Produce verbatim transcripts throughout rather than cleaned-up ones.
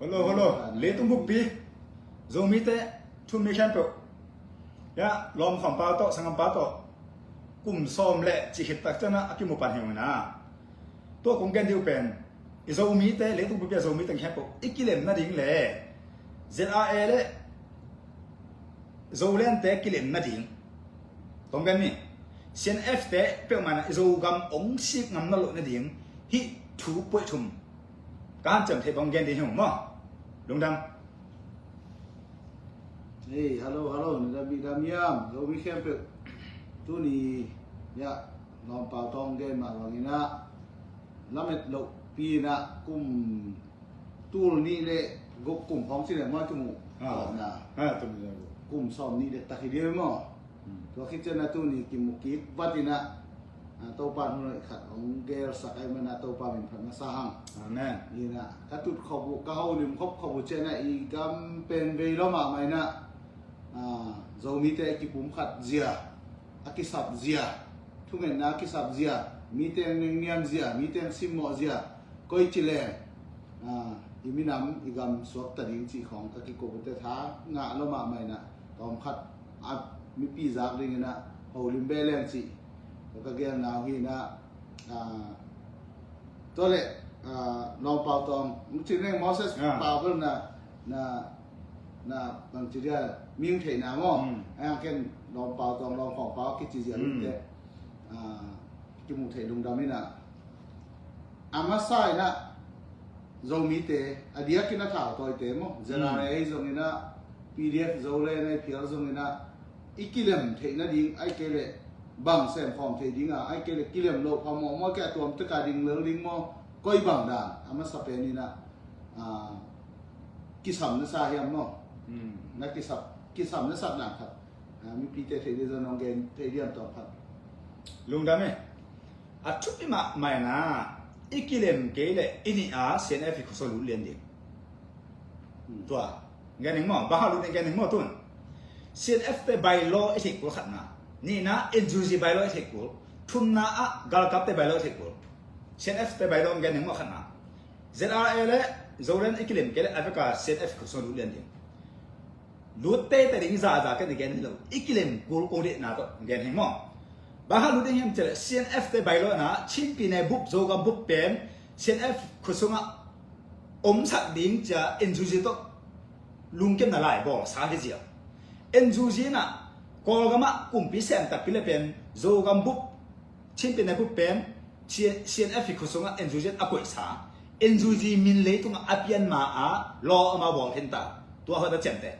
Hello, hello. Leitung buppi Zomite thu-um mi khempeuh, ya, lawm khawm pa tawh, sanggam pa tawh, kum sawm le cih khit tak ciangin a kimu pan hi ung in ah, tua kong gen ding uh pen, i Zomite, leitung buppi a Zomite khempeuh i kilem nading le Z R A le Zolandte kilem nading, kong gen ni, C N F te peuhmah in ah i Zogam hong sik ngam nawn loh nading hih thu point thum ka hanciam theih bang gen ding hi ung maw. Lungdam. Hey, hello, hello. Na dam bang dam hiam, Zomi khempeuh? Tuni, ya, Lawm Pau Tawng gen mah bangin ah, lamet lohpi in ah kum tul nih le guk kum khawng ci leng maw, kum uh. Ah. Tawpna. Ah, tul nih le guk. Kum sawm nih le tak hi ding maw. Hmm. Tua khit ciangin ah tuni kimu kik vat in ah, ah, Topa in hun hoih khat hong gelsak ahih manin ah Topa min phat masa hang. Amen. In ah, ka tut khop uh, ka holim khop khop uh ciangin ah i gam pen vei lua mahmah in ah, ah, Zomite a kipumkhat zia, a kisap zia, thungetna a kisap zia, mite a nengniam zia, mite a simmawh zia, koici leng, ah, i minam, i gam suakta ding cih khawng ka kiko uh teh tha ngah lua mahmah in ah, tawmkhat a mipi zak dingin ah holim beh leng cih ka gelna uh hi in ah, ah, tua leh, ah, Lawm Pau Tawng, hong ci leng Moses, ah, Pau bel na, na, na bangci dia, mi hong theihna maw. Hmm. Ai hang ken Lawm Pau Tawng, Lawm Khawng Pau kici zia, hmm, uh teh, ah, kimu thei lungdam in ah. A masa in ah Zomite, a diakin a thautawite maw, Z R A, hmm, ahi zongin ah, P D F Zoland ahi phial zongin ah, i kilem theih nading, ahih kei leh bang sem khawm thei ding a, ahih kei leh kilem loh phamawh maw, ahih kei leh a tuam tek a ding lel ding maw, koi bang dan, a masa pen in ah, ah, kisam na sa hiam maw. Hmm. Na kisap, kisam na sak dan khat, ah, mipite theih ding zong nong gen thei diam, tawm khat. Lungdam e. A thupi mahmah in ah, i kilem kei leh i nih a C N F i khuasung lut lian ding. Hmm. Tua gen ning maw, bang hang lut ding gen ning maw tun. C N F te bylaw i theih kul, khatna. Nihna, N U G bylaw i theih kul. Thumna ah galkapte bylaw i theih kul. C N F te bylaw gen ning maw, khatna. Z R A le Zoland i kilem kei leh a vek a C N F khuasung lut lian ding. Lut teitei ding zahzah ken i gen hi lo. I kilem kul kong deihna tawh gen hi maw. Bang hang lut ding hiam cih leh C N F te bylaw in ah Chin Pyine Bup, Zogam Bup pen C N F khuasung ah omsak ding ci-a N U G tawh lungkimna lai bawlsa hi zia. N U G in ah Kawlgam ah kumpi sem takpi leh pen Zogam Bup, Chin Pyine Bup pen C-, C N F i khuasung ah N U G in a koihsa. N U G min leitungah a pian ma a law amau bawl khin ta. Tua hoih ta ciamteh.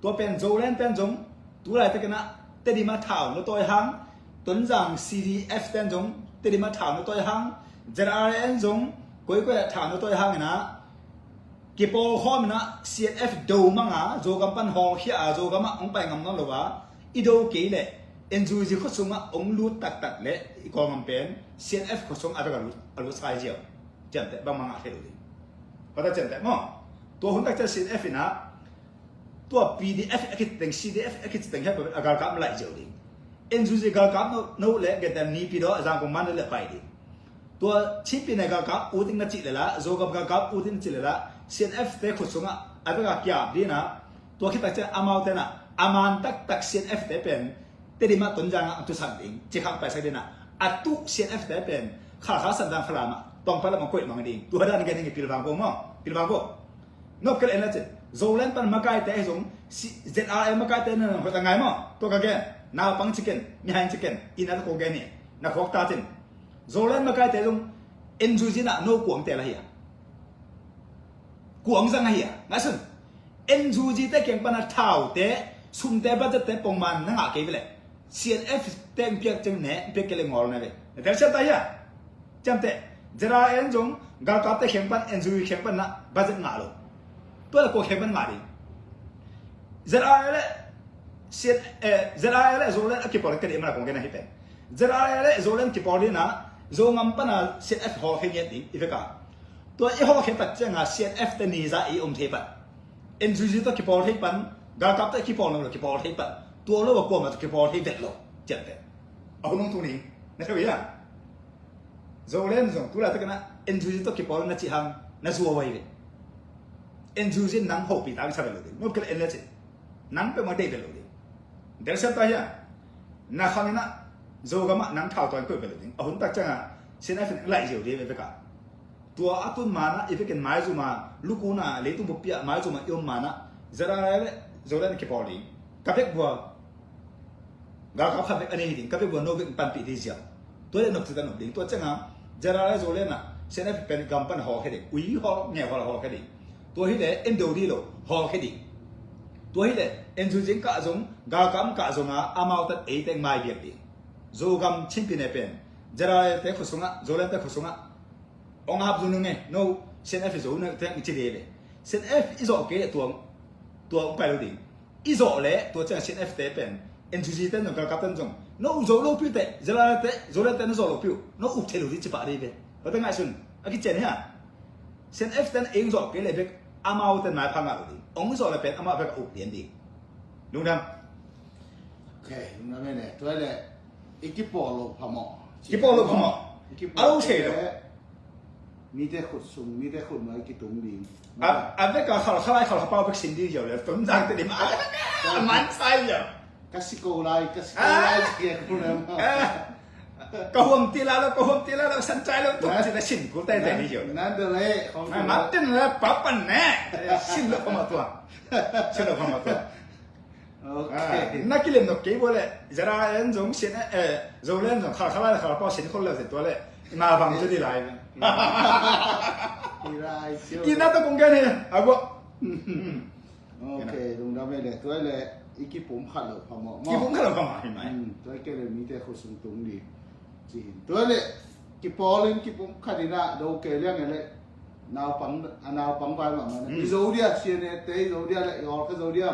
Tua pen Zoland pen zong tu laitakin ah Tedim ah thau na tawi hang, Tonzang C D F ten zong Tedim ah thau na tawi hang, Z R A N zong koikoi ah thau na tawi hangin ah, kipawl khawm in ah C N F do mang a, Zogam pan hawlkhia a, Zogam ah hong pai ngam nawn lo a, i do kei leh N U G khuasung ah hong lut taktak leh i Kawlgam pen C N F khuasung a vek a lut, a lut sa hi ziau. Ciamteh, bangmah ngah thei lo ding. Tua ta ciamteh maw. Tua hun tak ciang C N F in ah, tua P D F a kici teng, C D F a kici teng, heh, a galkap laih ziau ding. N U G galkap no, no leh, gen ta, Naypyidaw, Zangkong, Mandalay leh pai ding. Tua Chin Pyine galkap ut ding na cih leh lah, Zogam galkap ut ding na cih leh lah, C N F te khuasung ah a vek a kiap ding in ah, tua khit tak ciang amaute in ah, a man taktak C N F te pen Tedim ah, Tonzang ah hong tusak ding, Cikha hong paisak ding in ah, a tuh C N F te pen Khalkha, Sandang, Falam ah tawngpai lam hong koih mang ding. Tua dan gen ning, pilvang vo maw, pilvang vo. Nop kei leh en la cin. Zoland pan makaite ahi zong, si-, Z R A makaite na nang khuata ngai maw. Tua ka gen. Naupang ci ken, mihai ci ken, i na ko gen hi. Na khuak ta cin. Zoland makaite zong, N U G in ah no kuang tel ahi a, kuang zang ahi a. Ngaihsun. N U G te kiang pan a thaute, sumte, budget te pongman na ngah kei ve leh, C N F te hong piak ciang ne, hong piak kei leh ngawl na ve. Na telsiam ta hia? Ciamteh, Z R A N zong galkapte kiang pan, N U G kiang pan na budget ngah lo. Tua leh kua kiang pan ngah ding? Z R A le C-, eh, Z R A le Zoland a kipawl ding, ka deih man a kong gen ahi pen. Z R A le Zoland kipawl ding in ah, Zogam pan a C N F hawlkhia ngiat ding i vek a. Tua i hawlkhia tak ciang a C N F te nizah i om thei pan, N U G tawh kipawl thei pan, galkapte kipawl lo, kipawl thei pan. Tua lo a kuamah tawh kipawl thei vet lo. Ciamteh. A hun hong tung ding. Na thei uh hia? Zoland zong tu laitakin ah N U G tawh kipawl na cih hang na zuau ahi ve. N U G in nang hopih ta kisa vet lo ding. Nop kei le en le cin. Nang peuhmah deih vet lo ding. Delsiam ta hia. Na khang inah Zogam ah nang thau tuan koih vet lo ding. A hun tak ciangah C N F in laih ziau ding ve vekah. Tua a tun manah i vekin maizum a lukuna leitung buppi ah maizum a i om manah Z R A le Zoland kipawl ding. Ka vekpi a galkap khat vek a nei hi ding, ka vekpi a no vek in panpih ding ziau. Tua le nop cita nop ding. Tua ciangah Z R A le Zoland ah C N F pen gam pan hawlkhia ding. Ui hawl, ngeu hawl, hawlkhia ding. Tua hi le en do dih lo, hawlkhia ding. Tua hi le en zui zing kah zong, galkap kah zong a amau tan ei teng mai biak ding. Zogam Chin Pyine pen Z R A te khut sungah, Zoland te khut sungah ong ap zung nung e, no, C N F i zo nung teng i ci ding ve. C N F i zawh kei le tua, tua ong pai lo ding. I zawh le tua ciang C N F te pen N U G ten zong, galkap ten zong, no uk zo lo piu teh, Z R A te, Zoland te na zawh lo piu, no uk thei lo ding ci pah ding ve. Tua te ngaihsun a kician hia. C N F ten ei ong zawh kei le bek amau ten maipha ngah lo ding. Ong zawh le pen amau bek a uk lian ding. Lungdam. Ok, lungdam e le. Tua le i kipawl lo phamawh. Kipawl lo phamawh. I kipawl a lo thei lo. Mite khut sung, mite khut nuai kitung ding. A, a vek a khalkhalai khalkhapau vek sin ding ziau le, tum zang te dim a, a man sai ziau. Ka siko lai, ka siko lai, sike kul le ma. Ka huam ti la lo, ka huam ti la lo, san chai lo, tuk ci la sin kul tai tai ding ziau. Nan de le, khong man tin le, pa pan ne. Sin lo phamawh tua. Sin lo phamawh tua. Ok. Ah, na kilem nok kei bo le, Z R A en zong sin, eh, Zoland zong khalkhalai khalkhapau sin khol le zin tua le, i ma vang tu di lai. I lai siu. I na ta kong gen he, a bo. Ok, lungdam e le, tua le, i kipum khat lo phamawh. Kipum khat lo phamawh hi mai. Hmm, tua kei le mite khut sung tung ding. Ci hin. Tua le, kipawl in kipum khat in a, do kei liang e le, naupang, a naupang vai mahmah na. Hmm. I zo dia, C N A te i zo dia le, i hawlkhia zo dia.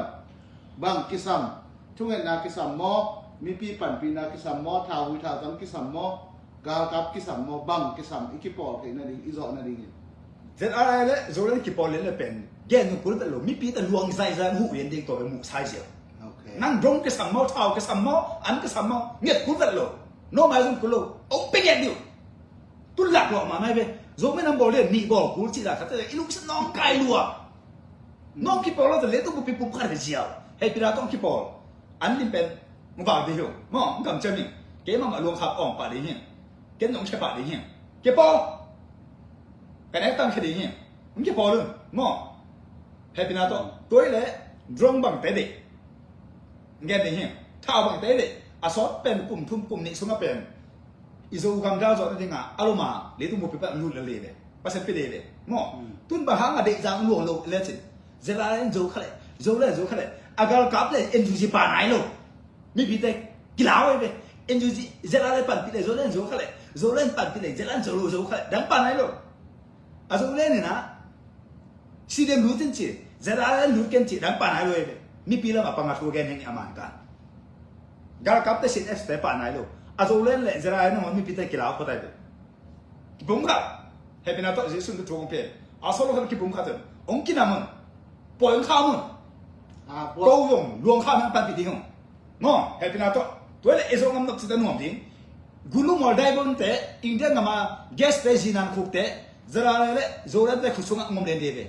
Bang kisam, thungetna kisam maw, mipi panpihna kisam maw, thau hui thau tang kisam maw, galkap kisam maw, bang kisam, i kipawl theih nading, i zawh nading in. Z R A le Zoland kipawl lian le pen, gen nung kul vet lo, mipi ta luang zaizai, huh lian ding tua ve muh sai ziau. Ok. Nang dong kisam maw, thau kisam maw, an kisam maw, nget kul vet lo. No maizum kul lo, ong pe nget diu. Tun lak luah mah nai ve. Zomi nam bawl lian nih bawl kul cih la khat te i lungsim nawng kai luah. Nawng kipawl lo te leitung buppi pum khat ve ziau. Hei pina tawh kipawl. An lim pen mobile ding hi. Maw, kamciam hi. Keimah mah luang khak awng pah ding hi. Ken nong khia pah ding hi. Kipawl. Ka nek tang khia ding hi. Kipawl un. Maw. Hei pina tawh. Tua le drone bang te ding. Ngen ding hi. Thau bang te ding. A sawt pen kum thum kum nih sungah pen i Zogam dal zawh nading a, a lom a, leitung buppi pan lut le le ve. Pasian pi le ve. Maw. Hmm. Tun bang hang a deih zang luang lo le cin. Z R A le Zo kha le, Zo le Zo kha le. A galkap le N U G pa nai lo. Mipi te kilau ve. N U G, Z R A le panpih le, Zo le Zo kha le. Zo le panpih le, Z R A Zo lo Zo kha le. Dang pa nai lo. A Zoland in a, C D M lut in ci, Z R A lut ken ci, dang pa nai lo e ve. Mipi lam a pang a thu gen heng a man kan. Galkap te C N F te pa nai lo. A Zoland le Z R A nangawn mipi te kilau khua tai ve. Kipum khat. Hei pina tawh Jesu in thu hong pia. A solo khat kipum khat un. Hong kinam un. Pawi hong kham un. Ah, pawi. Ko zong, luang kham hong panpih ding hong. Maw, hei pina tawh. Tua le e Zogam nop cita nuam ding. Gulu Mual Daibon te, India ngam a gas te, zinan khuk te, Z R A le Zoland te khut sungah ngom lian ding ve.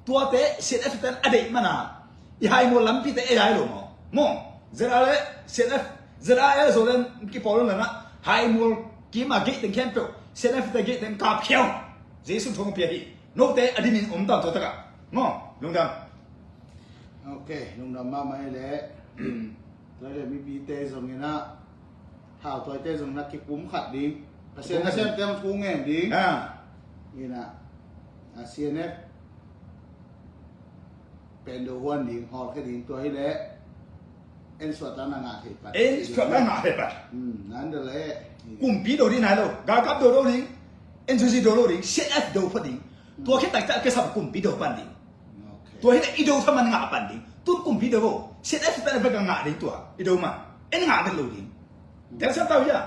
Tuate C N F ten a deih mana, i Haimual lampi te e dai lo maw. Maw, Z R A le C N F, Z R A le Zoland kipawl lo lana, Haimual kim a gate teng khempeuh, C N F te gate teng kap khiau. Jesu thong pia hi. Note a dimin om tan tua takah. Maw, lungdam. Ok, lungdam mahmah hi le. Tua le mipite zong in a, thautawite zong in a kipum khat ding. Pasian na siam teng thu ngen ding. Ah. In a, a C N F pen do huan ding, hawlkhia ding tua hi le. En suat ta na ngah thei pat. En suat ta ngah thei pat. Hmm, nan da le. Kumpi do ding nai lo. Galkap do do ding. N U G do lo ding. C N F do phot ding. Tua khit tak tak kisam kumpi do pan ding. Ok. Tua hi le i do thaman ngah pan ding. Tun kumpi do bo. C N F ta le bek a ngah ding tua. I do man. En ngah vet lo ding. Tel sa tau ya.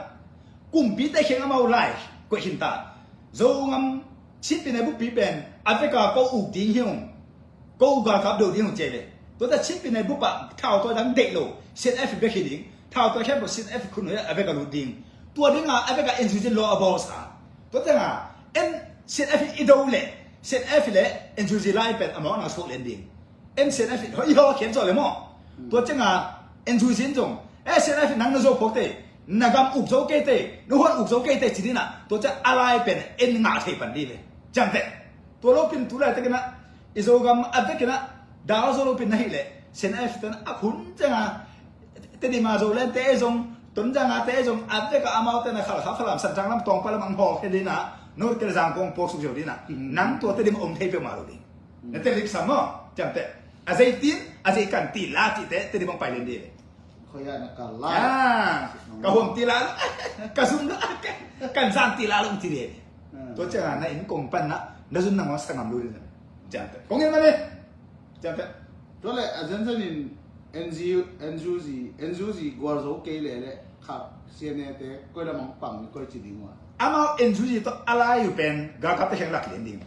Kumpi te kheng amau lai. Koih khin ta. Zogam Chin Pyine buppi pen. A vek a ko uk ding hi ung. Ko galkap do ding hong ci ve. Tuate Chin Pyine bup ah thautawi dang deih lo. C N F bek hi ding. Thautawi khempeuh C N F khut nuai ah a vek a lut ding. Tua ding a a vek a N U G law a bawlsa. Tua teng a en C N F i do leh. CNF le NUG lai pen a mawkna suak lian ding. En CNF hoih haw khian zawh le maw. Tua cianga NUG in zong, eh, CNF nang na zo phawk te, na gam uk zo kei te, na huan uk zo kei te ci dinah, tua ciang a lai pen en ngah thei pan dih ve. Ciang teh. Tua lopin tu lai takinah i Zogam a vekinah dal zo lopin na hih leh CNF ten a khun cianga Tedim a Zoland te zong, Tonzang a te zong, a vek a amau te na khalkha Falam Santang lam tawng pa lam ang hawl khe dinah, North Kale Zangkong pawk suk zo dinah. Nang tua Tedim om thei peuhmah lo ding. Na Tedim sam maw, ciamteh. A zei tin, a zei kan ti la cihte Tedim ang pai lian dih le. Khoya na kal la. Ah, ka huam ti la lo, ka zum lo, kan zan ti la lo ti dih. Tua ciangah na inn kong pan na, na zun nang mah sangam lo dih. Ciamteh. Kong in mah le. Ciamteh. Tua le a zenzen in NGO, NUG, NUG gual zo kei le le kha CNA te koi lam ang pang ni koi ci ding ua. Amau NUG tawh a lai uh pen galkapte kheng lak lian ding.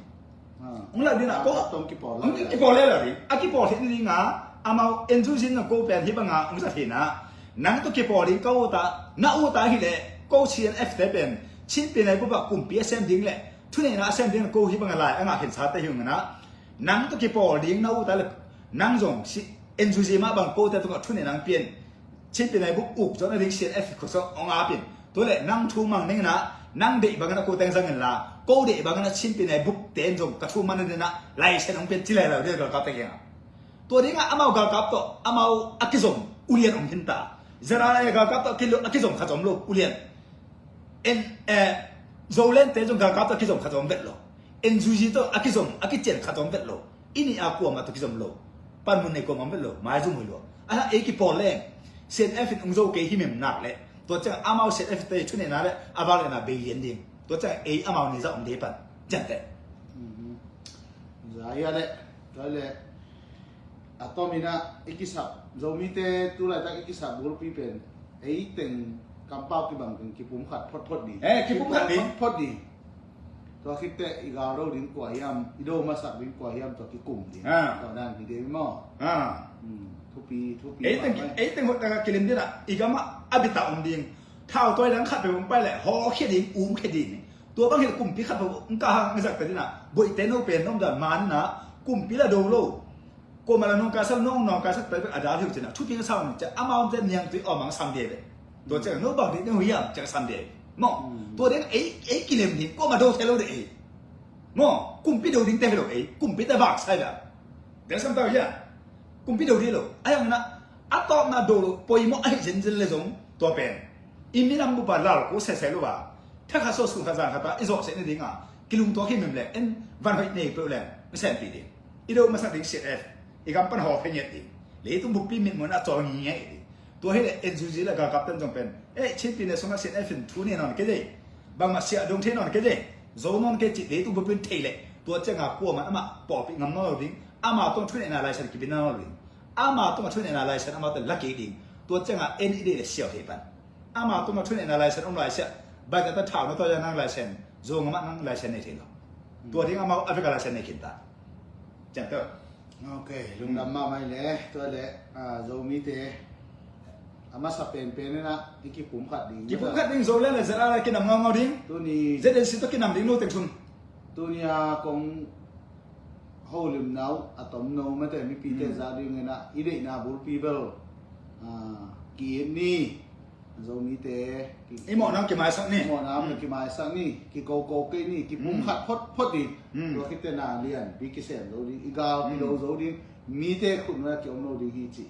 Ung lak ding a ko tong kipawl lak ding. A kipawl le lak ding. A kipawl thei ding a amau NUG na ko pen hi banga ung sa thei na. Nang tawh kipawl ding ka uta, na uta hi le ko CNF te pen Chin Pyine Bup a kumpi a sem ding le thuneihna a sem ding ko hi banga lai a ngah khin sa te hi ung na. Nang tawh kipawl ding na uta le nang zong NUG mah bang kote tungah thuneihna ang pian. Chin Pyine Bup uk zawhna ding CNF khosong ong apin. Tua le nang thu mang ning na nang deih bangin a ko teng zangin la ko deih bangin a Chin Pyine Bup ten zong ka thu man ding na laisen ong pian ci lai lo ding galkap te kiangah. Tua dingah amau galkap tawh amau a kizom ulian om hinta. Zara galkap tawh a kizom khat zom lo ulian. En, eh, Zoland te zong galkap tawh a kizom khat zom vet lo. NUG tawh a kizom, a kician khat zom vet lo. I nih a kuamah tawh kizom lo. Panmun nei kuamah om vet lo. Maizum hoi lo. A ei kipawl leng CNF in ung zo kei himim nak le. Tua ciang amau CNF te thuneihna le a vak lena bei lian ding. Tua ciang ei amau ni za om dei pan. Ciang te. Za ia le. Tua le. A tomin ah i kisap Zomite tu laitak i kisap bulpi pen ei teng kampau kibang teng kipum khat photphot ding. Eh, kipum khat ding. Photphot ding. Tua khitte i gal do ding kua hiam, i do masak ding kua hiam tua kikum ding. Tua dan hi ding maw. Thupi, thupi. Ei teng, ei teng hot taka kilim ding ah i gam ah a bita om ding. Thau toi dang khat pe bang pai le haw khia ding, um khia ding. Tua bang hi le kumpi khat pe bang ka hang zak pe ding ah. Boite no pen nom dan man na kumpi la do lo. Kuamah la nong kaisak, nong nong kaisak pek pek a dal hi uh cin a thupi ka sa uh cia amau te niangtui awm ang sam dia ve. Tua ciang no bang dih no hiam ciang sam dia ve. Maw, tua ding ei, ei kilem ding kuamah do thei lo ding ei. Maw, kumpi do ding te hi lo ei, kumpi te vak sai ve. Deng sam tau hiam. Kumpi do ding lo. A hiang na a tawpna do lo poimawh a hi zenzen le zong tua pen i minam bupa lal ko seseh lo va. Thakha so sung kha zang kha ta i zawh seh ni ding a kilung tua hi mem le en van hoih nei peuh le en sen pi ding. I do masak ding CNF i kam pan haw khe ngiat ding. Leitung bukpi mitmuan a cawl ngi ngiat ding. Tua hi le NUG le galkap ten zong pen eh Chin Pyine sungah CNF in thu ne nawn kei dei. Bangmah siah dong thei nawn kei dei. Zo nawn kei cih leitung bukpi in thei le tua cianga kuaman amah pawlpih ngam nawn lo ding. Amah tong thuneihna laisen kibin nawn lo ding. Amah tong thuneihna laisen amah tong la kei ding. Tua cianga en i dei le siau thei pan. Amah tong thuneihna laisen om laisiah. Bai ka ta thau na tawh nang laisen. Zo ngamah nang laisen nei thei lo. Tua ding amah a vek a laisen nei khin ta. Ciang tawh. Ok, lungdam mahmah le, tua le, ah, Zomite a masa penpen in ah i kipum khat ding. Kipum khat ding Zoland le ZRA le kinam ngaungau ding. Tuni ZNC tawh kinam ding lo teng thun. Tuni a kong holimna uh a tomno mate mipite za ding in ah i deihna bulpi bel, ah, ki-it ni. Zomite i mawhna kimaisak ni. I mawhna kimaisak ni. Kikoko kei ni. Kipum khat photphot ni. Tua khite na lianpi kisem zo ding. I gal pi lo zo ding. Mite khut nua kiom lo ding hi ci.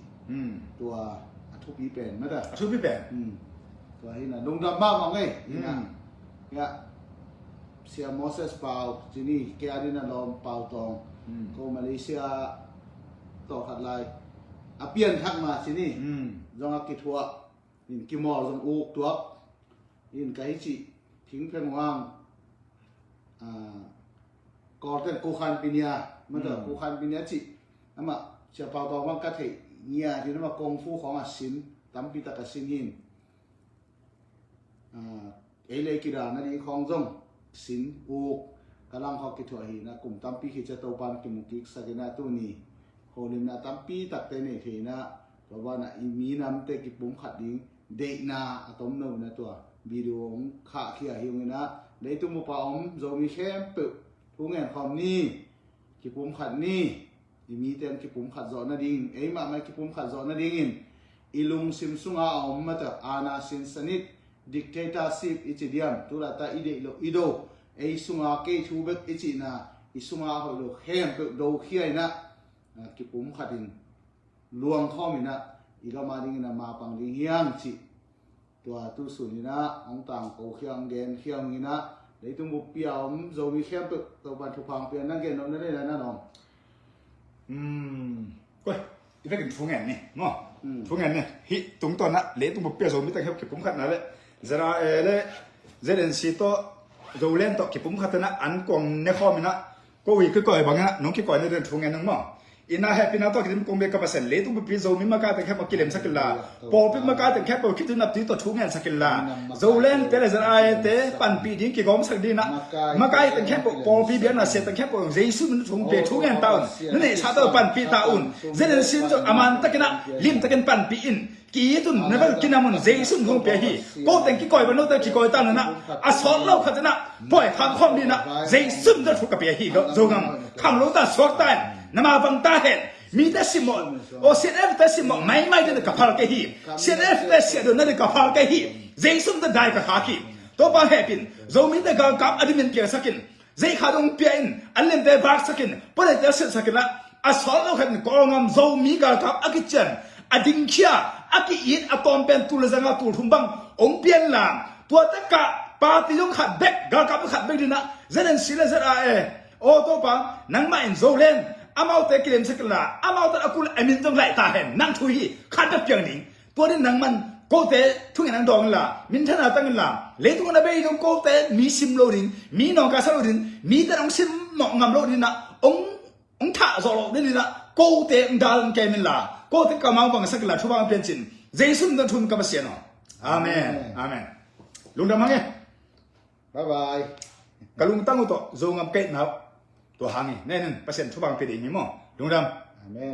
Tua a thupi pen mata. A thupi pen. Tua hi na lungdam mahmah ngei. Hi na. Ya. Sia Moses Pau ci ni. Kei a dina lawm Pau Tawng. Ko Malaysia tawh khat lai. A pianthak ma ci ni. Zong a kithuah. In kimawl zong uk tuak. In ka hi cih Thingpheng Huang, ah, Kawlten Kukhan Pinia, mata Kukhan Pinia cih. Amah Sia Pau Tawng bang ka theih nia, tin amah kung fu khawng a sin, tampi tak a sin hin. Ah, ei lei kidalna ding khawng zong sin uk ka lang khawng kithuah hi na kum tampi khit cia Topan kimu kiksak in a tuni holimna tampi takte nei thei na tua banah i minamte kipum khat ding deihna a tomno na tua video hong khahkhia hi ung in a leitung bupa om Zomi khempeuh Thu ngen khawm ni, kipumkhat ni. I mite in kipumkhat zawh nading, ei mahmah kipumkhat zawh nadingin i lungsim sunga a om mata, aana sinsanit, dictatorship i ci diam, tu lata i deih loh i do, ei sunga kei thu bek i cihna, i sunga hoih lo khempeuh dokhia in ah, kipumkhat in luang khawm in ah, i gam a dingin a mapang ding hi hang cih tua tu sun in ah hong tangko khia, hong gen khia ung in ah, leitung buppi a om Zomi khempeuh Topa'n thupha hong pia, na gen nop na deihna na nawng. Koi, i vekin thu ngen ni maw? Thu ngen ni. Hih tungtawn ah leitung buppi a Zomi teng khempeuh kipumkhatna le ZRA le ZNC tawh, Zoland tawh kipumkhat in ah an kong ne khawm in ah, ko i kikoi bang in ah nong kikoina den thu ngen ung maw? Ina hehpihna tawh kidim kong bia ka Pasian, leitung buppi Zomi makai teng khempeuh kilemsak inla, pawlpi makai teng khempeuh khitui naptui tawh thu ngensak inla, Zoland te le ZRA te panpih ding kigawmsak ding in ah, makai teng khempeuh, pawlpi biakna sia teng khempeuh Jesu min thu hong pia, thu ngen ta un. Na neihsa tawh panpih ta un. ZNC in zong a mantakin ah limtakin panpih in. Ki-it un, na bel kinam un, Jesu min thu hong pia hi. Ko teng kikoi bang, note kikoi ta un in ah, a sawt lo khat in ah puai kham khawm ding in ah Jesu min tawh thu ka pia hi. Zogam khanglo ta, suak ta hen, na mapang ta hen. Mite simmawh, aw, CNF te simmawh maimai ding ka phal kei hi. CNF te siah dawh nading ka phal kei hi. Jesu min tawh dai ka khak hi. Topa hehpih in, Zomite galkap a dimin piangsak in, zeikha dong pia in, an lemte vaksak in, puaneite a silhsak in ah, a sawt lo khat in Kawlgam Zomi galkap a kician, a dingkhia, a ki-it, a tawm pen tul le zanga tul thum bang hong pia inla, tua takah party zong khat bek, galkap zong khat bek ding in ah, ZNC le ZRA, aw Topa, nangmah in Zoland amaute kilemsak inla, amaute a kul a min zong laih ta hen, nang thu hi, khat bek piang ding. Tua ding nangman kote thungen hong dawng inla, minthanna tang inla, leitung a na bei dong kote mi sim lo ding, mi nawngkaisak lo ding, mite hong simmawh ngam lo ding in ah, hong, hong thah zawh lo ding in ah, kote hong dal hong kem inla, kote kammal hong bangsak inla, thupha hong pia in cin, Jesu min tawh thu ngen ka Pasian aw. Amen. Amen. Lungdam hang e. Bye bye. Ka lungtang uh tawh Zogam ka itna uh tua hang hi. Nen in Pasian thupha hong pia ding hi maw. Lungdam. Amen.